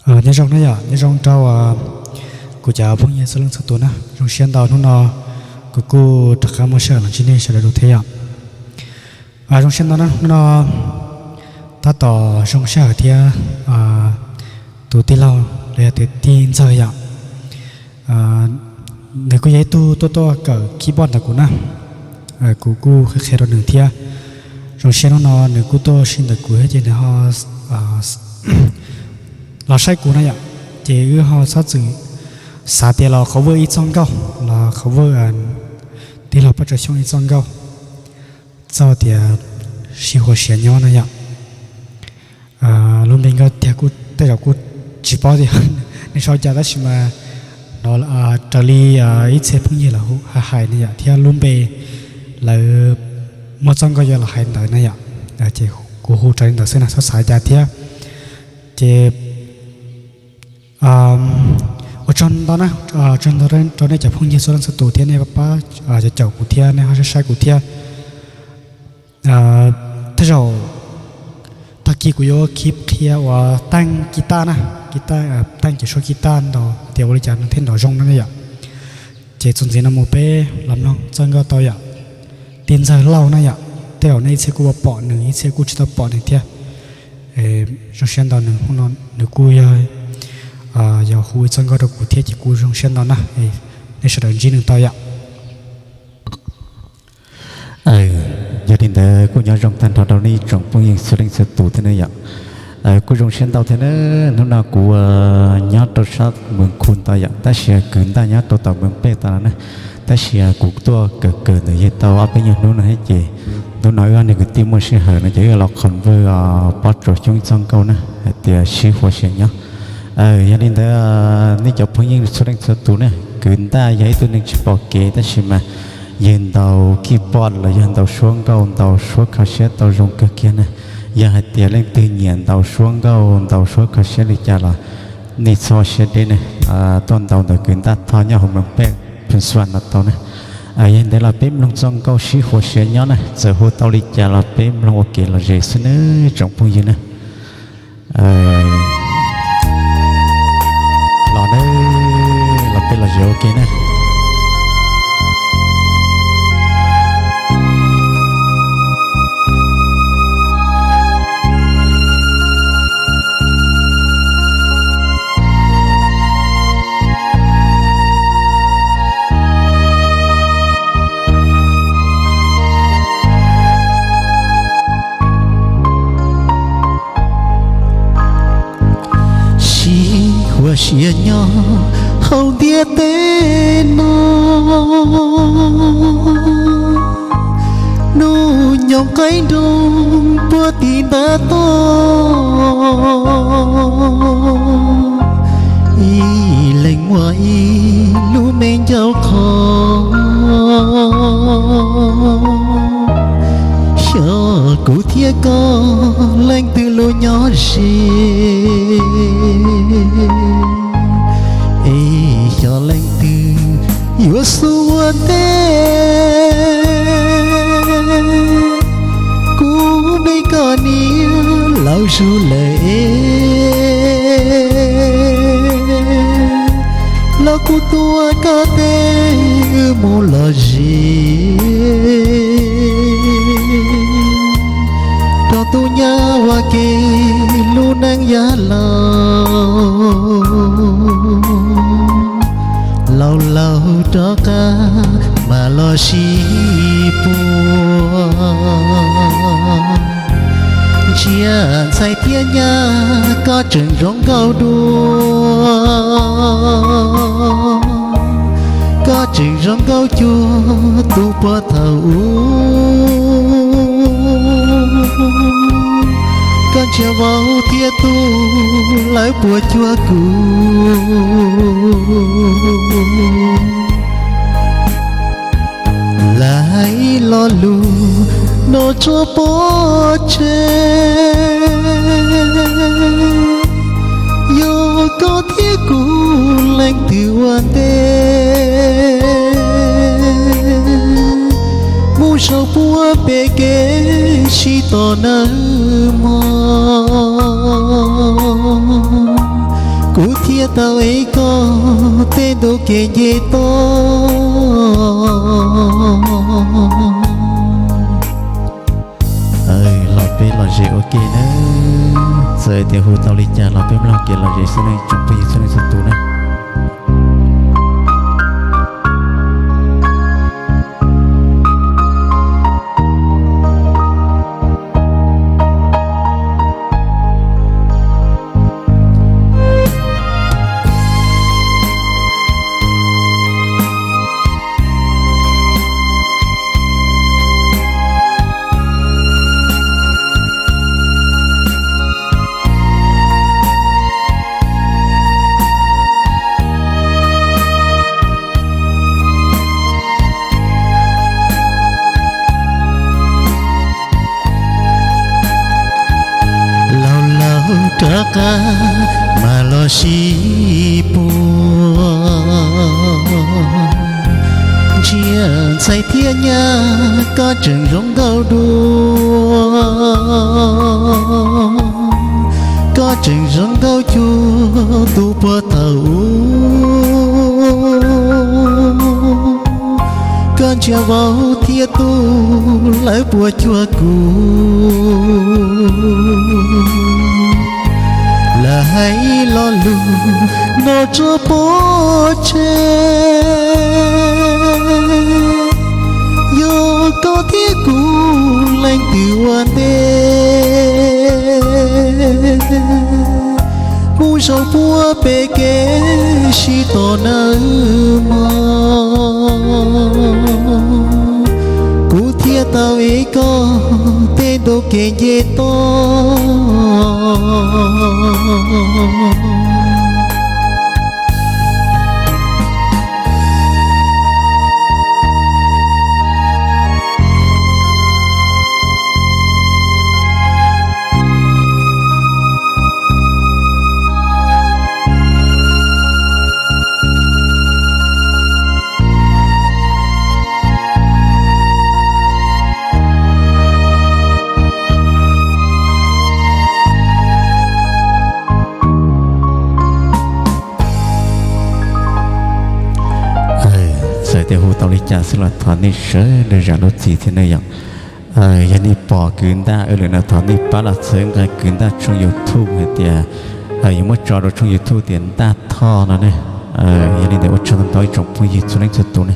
Nyob zoo na yom, nyob zoo rau kuv cov phooj ywg txhua leej txhua tus na. Zoo siab ntau hnub no kuv kuj rov qab muaj sij hawm los ntsib nej sawv daws dua thiab yom. Zoo siab ntau na, hnub no tab tom zoo sij hawm thiab tus tij laug los yog tias tij Ntxawg yom. Nws kuj yog ib tug tuaj tuaj kawm keyboard ntawm kuv na. Kuv kuj qhia qhia rau nws thiab. Zoo siab hnub no nws kuj tuaj sib ntawm kuv thiab ces nws ho los saib kuv na yom. Ces wb ho txhob txwm xav tias los cover ib txoj nkauj, los cover tij laug Paj Tsawg Xyooj ib txoj nkauj txog tias sib huas siav nyob na yom. Lub npe nkauj tiag kuj tej zaum kuj tsis paub tias nws sau cas tab sis mas no raws li ib txhia phooj ywg lawv hais na yom, thiab lub npe lawv muab txoj nkauj coj los hais ntawd na yom. Ces kuv hu raws li ntawd xwb na, txhob xav cas thiab. Ces ua tsaug ntau na, tsaug ntau rau nej cov phooj ywg txhua leej txhua tus thiab nej pab cov caum kuv thiab nej ho saib saib kuv thiab. Tej zaum tag kis kuv yuav khib qhia uas teej kiv taj na, kiv taj, teej cov suab kiv taj nrog tias ua li cas nws thiaj nrov zoo na yom. Ces txuas ntxiv no mus peb los mloog txoj nkauj tau yom. Tij Ntxawg Lauj na yom, tej zaum nej ib txhia kuj pom nws, ib txhia kuj tsis tau pom nws thiab. Zoo siab ntau nws, nws kuj yog, yog hu ib txoj nkauj rau kuv thiab ces kuj zoo siab ntau na. Nej sawv daws ntsib nws tau yom. Yog li ntawd kuj nyob zoo tag nrho rau nej tsoom phooj ywg txhua leej txhua tus thiab ne yom. Kuj zoo siab ntau thiab na, hnub no kuv nyob rau sab Moos Khu ntawd yom, tab sis kwv ntaj nyob rau tom Moos Pej tas los na. Tab sis kuv tuaj kawm kawm ntawm yawg tau ob peb nyuag hnub no thiab ces hnub no wb ob niag kwv tij muaj sij hawm no ces wb los cover Paj Tsawg Xyooj ib txoj nkauj na hais tias sib huas siav nyob. Yog li ntawd nej cov phooj ywg txhua leej txhua tus na, kwv ntaj yog ib tug neeg tsis pom kev tab sis mas yawg ntaus keyboard los yog ntaus suab nkauj ntaus suab kho siab tau zoo kawg kiag na. Yog hais tias leej twg nyiam ntaus suab nkauj ntaus suab kho siab li cas los nej txhob siab deb ne, tuaj ntaus ntawm kwv ntaj Thoj nyob hauv Moos Pej, Phoos Xuas no tau na. Yog li ntawd los peb mloog txoj nkauj sib huas siav nyob na, txawm hu tau li cas los peb mloog ua kev lom zem xwb nawb tsoom phooj ywg na. Los nawb, los peb los zem ua ke na. Sib huas siav nyob hauv ntiaj teb no, hnub nyoog qaib nroog puag tim ntav toj, ib leeg muaj ib lub me ncauj qho. Xyov kuv thiab koj leej twg los nyob ze, es xyov leej twg yuav xub ua ntej. Kuv me koj niam laus zug lawm es, los kuv tuav koj tes wb mus lom zem rau tus nyab ua ke lub neej yav laus. Laus laus rov qab mam los sib puag. Ntsia ntxhais thiab nyab koj tseem zoo nkauj dua, koj tseem zoo nkauj cuag tus puag thaum ub. Koj ntsia vauv thiab tub lawv puas cuag kuv. Lawv lo lus no tso pov tseg, yog koj thiab kuv leej twg ua ntej mus zaum puag pem kev sib tos nawb mog. Kuv thiaj tau ev koj tej ntu kev nce toj. Los peb lom zem ua ke nawb. Txawm tias hu tau li cas los peb mloog kev lom zem xwb nawb tsoom phooj ywg txhua leej txhua tus nawb. Laus laus rov qab mam los sib puag. Ntsia ntxhais thiab nyab, koj tseem zoo nkauj dua, koj tseem zoo nkauj cuag tus puag thaum ub. Koj ntsia vauv thiab tub lawv puas cuag kuv. Lawv hais lo lus no tso pov tseg, yog koj thiab kuv leej twg ua ntej, mus zaum puag pem kev sib tos nawb mog. Kuv thiaj tau ev koj tej ntu kev nce toj. Txawm tias hu tau li cas xwb los thov nej sawv daws zam lub txim thiab nawb yom. Yog nej pom kwv ntaj lawm no thov nej pab los txhawb nqa kwv ntaj tshooj YouTube hais tias yuav muab tso rau tshooj YouTube tias Ntaj Thoj no ne. Yog li ntawd ua tsaug ntau ntau ib tsoom phooj ywg txhua leej txhua tus ne.